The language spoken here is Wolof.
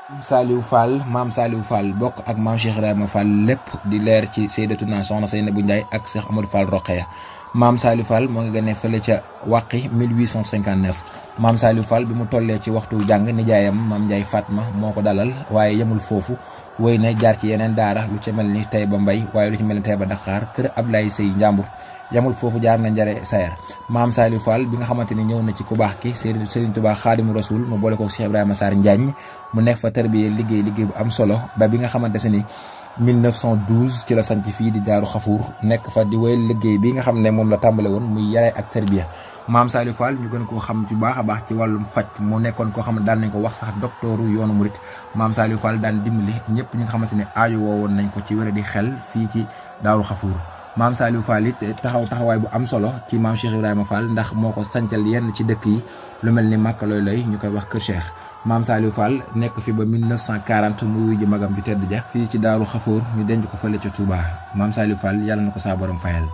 Saliou Fall maam Saliou Fall bokk ak maam Cheikh Ibrahima Fall lépp di leer ci Seydatuna Soxna Seynabou Ndiaye ak Cheikh Amadou Fall Roqeya. maam Saliou Fall moo ngi gane fële ca Waqi 1859 maam Saliou Fall bi mu tollee ci waxtu jàng nijaayam maam Ndiaye Fatma moo ko dalal waaye yemul foofu wéy na jaar ci yeneen daara lu ca mel ni Taïba Mbay waaye lu ci mel ni Taïba Dakar kër Ablaye Sey Njàmbur yamul foofu jaar na Njare Sayer. maam Saliou Fall bi nga xamante ni ñëw na ci ku baax ki Serigne Touba Xaadimu Rasul mu boole ko Cheikh Ibrahima Sarr Njaañ mu nekk fa tarbiya liggéey bu am solo ba bi nga xamante se ni 1912 ci la sanc fii di Daaru Xafuur nekk fa di wéyal liggéey bi nga xam ne moom la tàmbale woon muy yare ak tarbiya. maam Saliou Fall ñu gën koo xam ci baax a baax ci wàllum faj mu nekkoon koo xam ne daan nañ ko wax sax doktooru yoonu murit. maam Saliou Fall daan dimbali ñëpp ñi nga xamante ne aajo woowoon nañ ko ci wér di xel fii ci Daaru Xafuur. maam Saliou Fall it taxawaay bu am solo ci maam Cheikh Ibrahima Fall ndax moo ko sancal yenn ci dëkk yi lu mel ni Màkka looy ñu koy wax Kër Cheikh. maam Saliou Fall nekk fi ba 1940 mu wuyu ji magam ju tedd ja fii ci Daaru Xafoor ñu denc ko fële ca Touba maam Saliou Fall yàlla na ko saa borom fayal.